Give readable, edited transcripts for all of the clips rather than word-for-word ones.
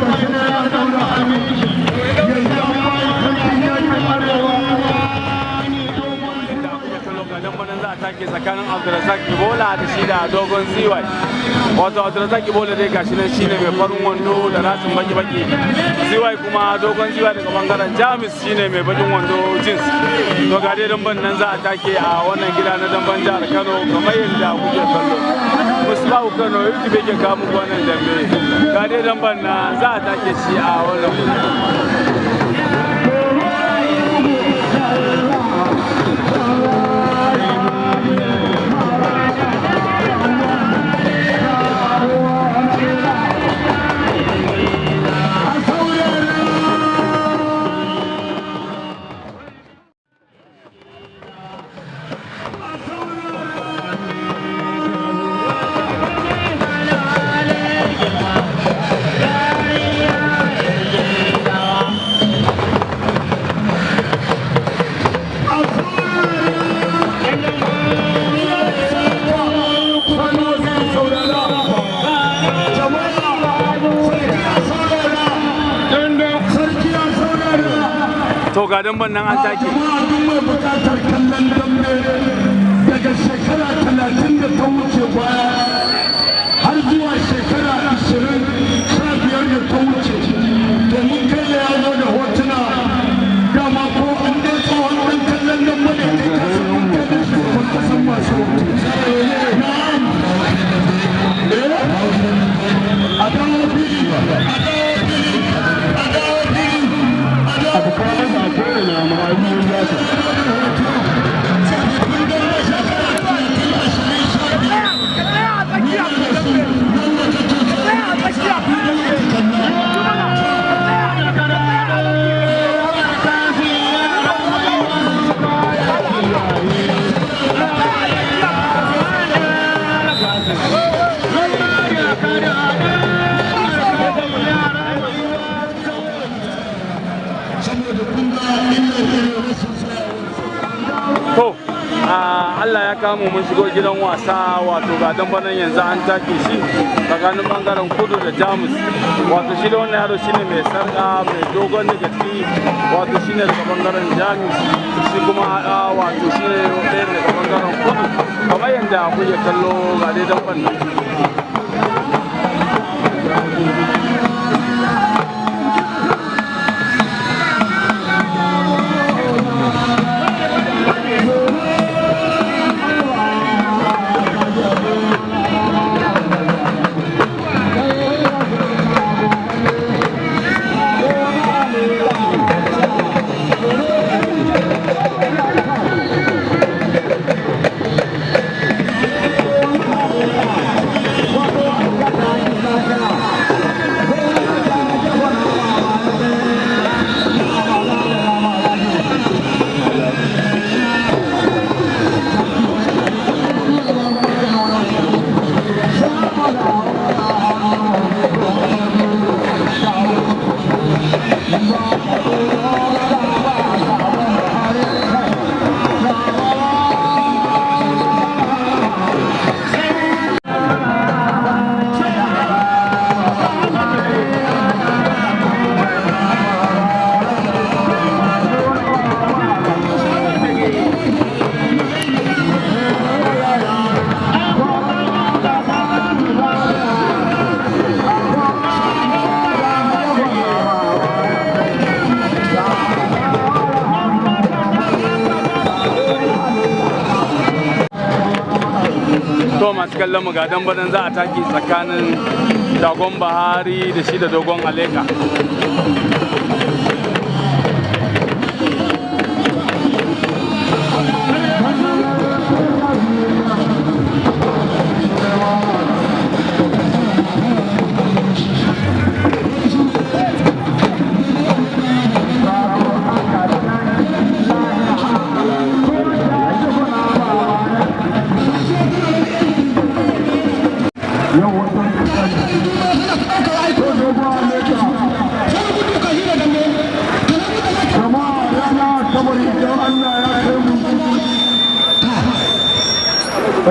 Gashi na ya daura hannu. Yanzu an bayi sarkin yakin Arewa. Da kuke kallo, ga dambanin za a take tsakanin Abdulrazak Ibola da shi da Dogon Ziwai. Wato Abdulrazak Ibola dai gashi nan shine mai farin wando da ratsin baki baki. Ziwai kuma, Dogon Ziwai daga bangaren Jamus, shine mai bakin wando jeans. To, ga dai damban nan za a take a wannan gida na damban jihar Kano. Kamar yadda kuke kallo, Musbahu Kano YouTube yake kawo muku wannan dambe. Ga dai damban nan za a take shi a wannan guri. To, ga damban nan an take. Jama'a, duk mai bukatar kallon dambe daga shekara 30 da ta wuce baya har zuwa shekara 20 15 da ta wuce, domin kai da ya zo da hotuna dama, ko an dai tsohon ɗan kallon dambe ne, kai ka san mun kai da shugaban kasan masu hoto. Na'am, eh, a dawo fili, a dawo fili, a dawo fili, a dawo. Tsofaffin dambe shekara 30, 20, 15, wanda kake tsaya filin ka kalla. Saboda kun ga illar irin rashin tsayawa. To, Allah ya kamo mun shigo gidan wasa. Wato ga dambanan yanzu an take shi tsakanin bangaren kudu da Jamus. Wato shi da wannan yaro shine mai sarka mai dogon daga ciki, wato shine daga bangaren Jamus. Shi kuma wato shine ɗaya daga bangaren kudu. Kamar yadda kuke kallo, ga dai damban nan. To, masu kallon mu, ga dambanan za a take tsakanin Shagon Bahari da shi da Dogon Aleka. Yau wata ko Dogon Aleka. Jama'a, rana Asabar idan Allah ya kai mu,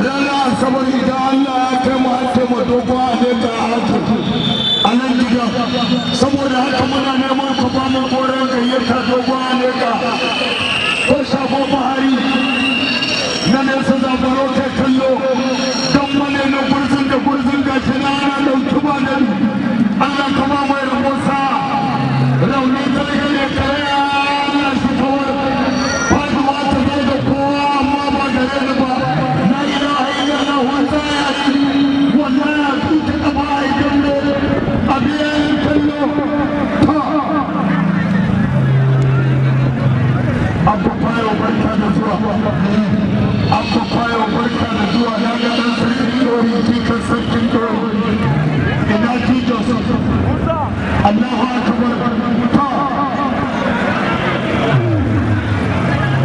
rana Asabar idan Allah ya kai mu, an taimaka Dogon Aleka a hatu a nan gidan. Saboda haka muna neman ku ba mu goron gayyata, dogon aleka ko Shagon Buhari na nesa, zabaro kai kallo don wane na gurzun da gurzun. Gashi na ana ɗauki ba da Allah ka ba mai rabo sa rauni talgare kare, Allah shi kawar faduwa ta zo da kowa, amma ba gare ni ba. La ilaha illallah, wata ya ci wallahi a tuta kafa a yi dambe a biya yin kallo ta. Abba Fayo, barka da zuwa. Abba Fayo, barka da zuwa. Na ga ɗan sarkin ɗori, jikan sarkin ɗori. Ina Titos? Allahu akbar. Ta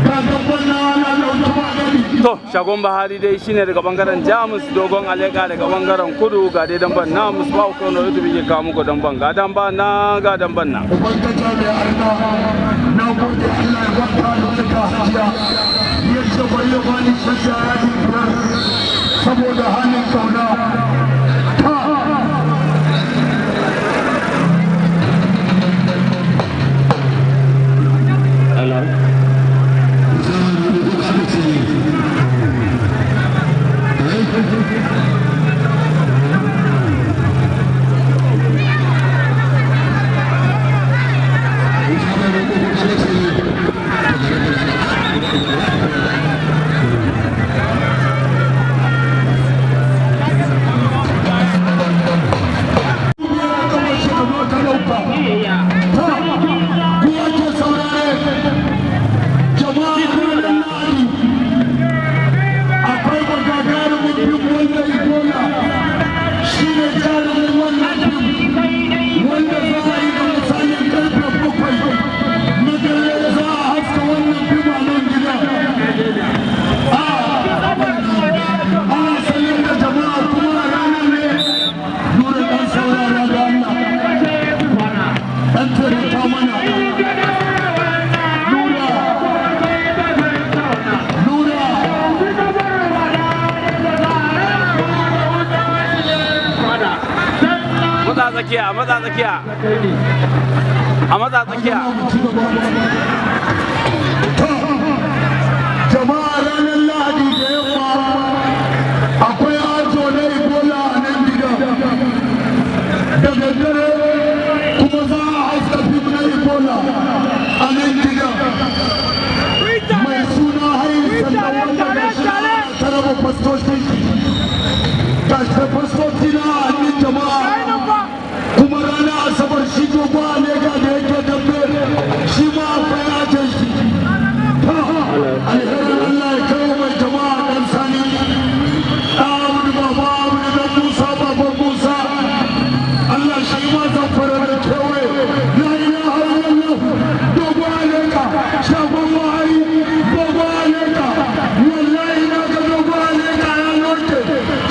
ga dabban na ana ɗauki ba gani. To, Shagon Bahari dai shine daga bangaren Jamus, Dogon Aleka daga bangaren kudu. Ga dai damban na Musbahu Kano YouTube yake kawo muku damban. Ga damban na, ga damban na. Ubangiji mai arna, na gode. Allah ya baka albarka. Hajiya ya ce bari ya bani shadda yadi 5 saboda halin kauna ta. Kamar shi ka zo ka ɗauka ta. Ku ake saurare, jama'a. Ranar Lahadi akwai gagarumin fim wanda Ibola shi ne jarumin wannan fim, wanda za a yi da misalin karfe 7 na dare za a haska wannan fim a nan gida. Ana sanar da jama'a kuma a ranar ne. Nura, ɗan saurara da Allah, ɗan taimaka mana. Nura, Nura. Matsa tsakiya, matsa tsakiya, a matsa tsakiya. Jama'a, ranar Lahadi da yamma akwai ajo na Ebola a nan gida da daddare, kuma za a haska fim na Ebola a nan gida mai suna Hayin Sanda, wanda ga shi ta raba fastoci. Ga shi fastoci na a hannun jama'a. Kuma ranar Asabar shi Dogo Alega da yake dambe, shi ma akwai ajin shi. Alherin Allah ya kawo mai jama'a. Dan Sani Abu, Baba Abu, dan Musa, Baban Musa, Allah shi ma Zamfara da kewaye. La ilaha illallah. Dogo Aleka, Shagon Wahari, Dogo Aleka. Wallahi na ga Dogo Aleka ya noke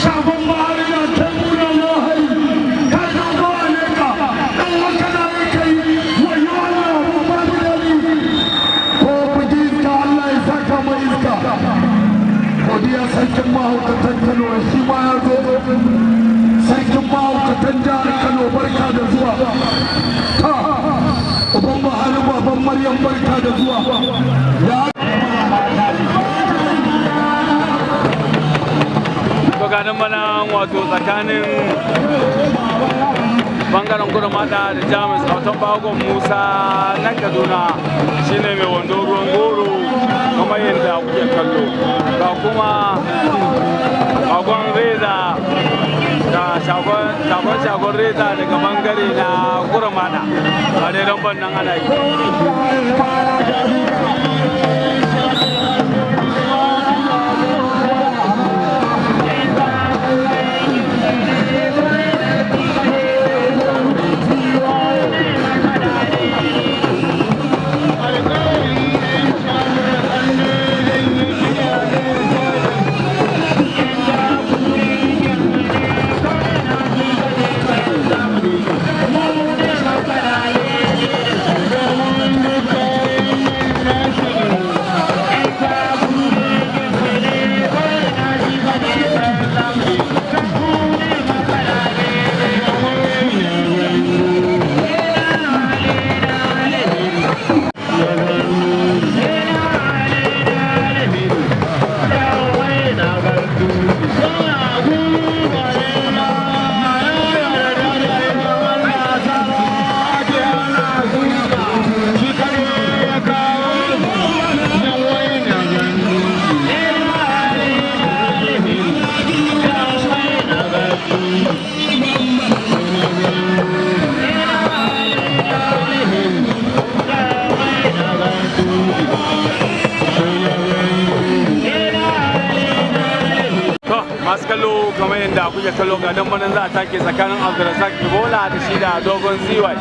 Shagon Wahari na kai muna na hari. Kai Dogo Aleka, dan wata na yake yi. Wayo Allah, babu dani ko bugi iska. Allah ya saka mai iska. Godiya. Sarkin mahaukatan Kano shi ma ya zo. Sarkin mahaukatan jihar Kano, barka da zuwa. Ta uban Buhari, baban Maryam, barka da zuwa ya. To, ga damban nan, wato tsakanin bangaren kudu mata da Jamus. Autan Bagon Musa na Kaduna shine mai wando ruwan goro kamar yadda kuke kallo. Ga kuma Shagon Reza, ga Shagon Reza daga bangare na Kuramada. Ga dai lambar nan ana yi. yadda kuke kallo, ga dambanin za a take tsakanin Abdulrazak Ibola da shi da Dogon Ziwai.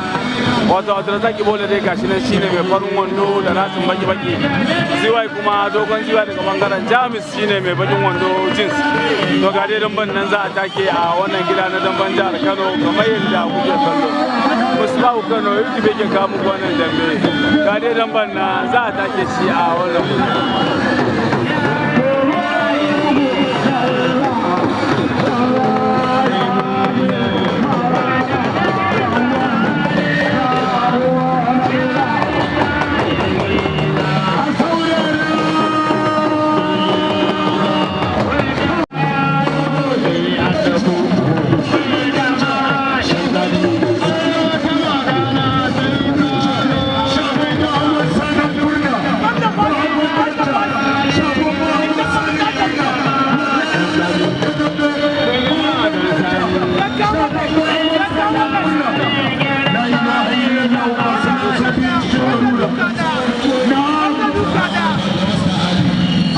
Wato Abdulrazak Ibola dai gashi nan shine mai farin wando da ratsin baki baki. Ziwai kuma, Dogon Ziwai daga bangaren Jamus, shine mai bakin wando jeans. To ga dai damban nan za a take a wannan gida na damban jihar Kano, kamar yadda kuke kallo. Musbahu Kano YouTube yake kawo muku wannan dambe. Ga dai damban nan za a take shi a wannan wuri.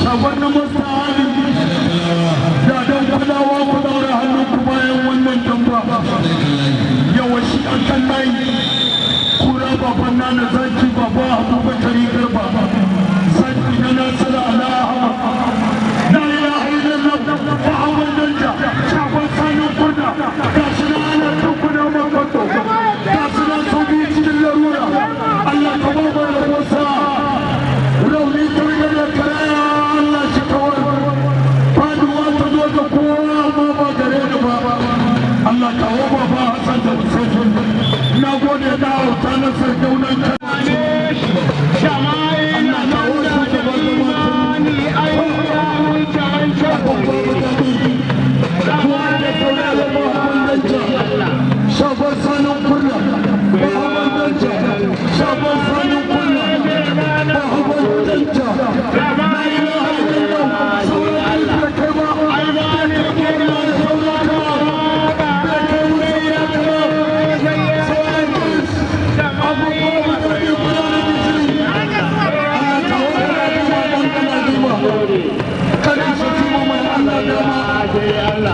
Shagon mustahali da don kwadawa, ku daura hannun ku bayan wannan damba. Yawa shi a kan layi, kura baban nana, zaki baba Abubakar Garba, zaki na Nasara Ala Ahmad. La ilaha illallah Muhammad Danja, Shagon Sanin Kurna. Ga shi na ana tukuna makwato, ga shi na sau biyu cikin larura. Allah ka ba mu da rauni, targar da karaya, Allah shi kawar. Faduwa ta zo ga kowa, amma ba gare ni ba. Allah kawo baba Hassan da Hussein. Na gode da auta na Sardaunan. Allah kawo shugaban gabatan. Shagon Sanin Kurna, Muhammad Danja, Shagon Sanin Kurna, Muhammad Danja. La ilaha illallah, sauran da kai ba, bai kai mu sauran ka ba, bai kai mu sauran ka ba. Sauran kis, abubuwa da biyu guda na gishiri. Allah kawo kana dan kana duba. Kana shi kuma mai Allah dama.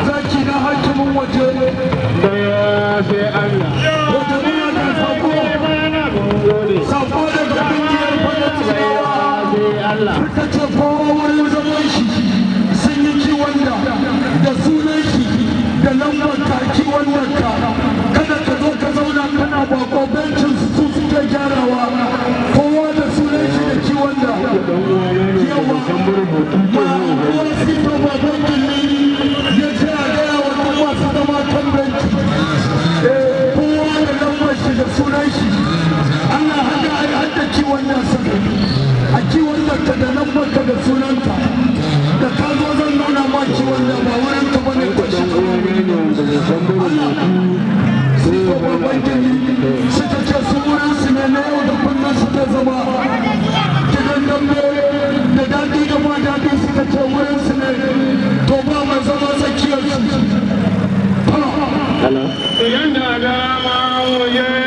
Zaki na hakimin waje. Wata muna da sako. Sako daga kungiyar Falastinawa. Suka ce kowa wurin zaman shi sun yi kiwon da da sunan shi da lambar ka, kiwon ka. Kada ka zo ka zauna kana bako, bencin su suke gyarawa. Kowa da sunan shi da kiwon da. Yawa. Ma Sito Baban Gilli ya ce a gaya wa duk masu zama kan benci. Kowa da lambar shi da sunan shi. Allah hada hada kiwon da saka. A kiwon da ka da lambar ka da sunanka. Da ka zo zan nuna ma kiwon da ba wurin ka bane, ka shi. Sito Baban Gilli suka ce su wurin su ne na yau da kullum suke zama. Gidan dambe da daɗi da ba daɗi, suka ce wurin su ne. To ba mai zama tsakiyar su. Yanda dama waje.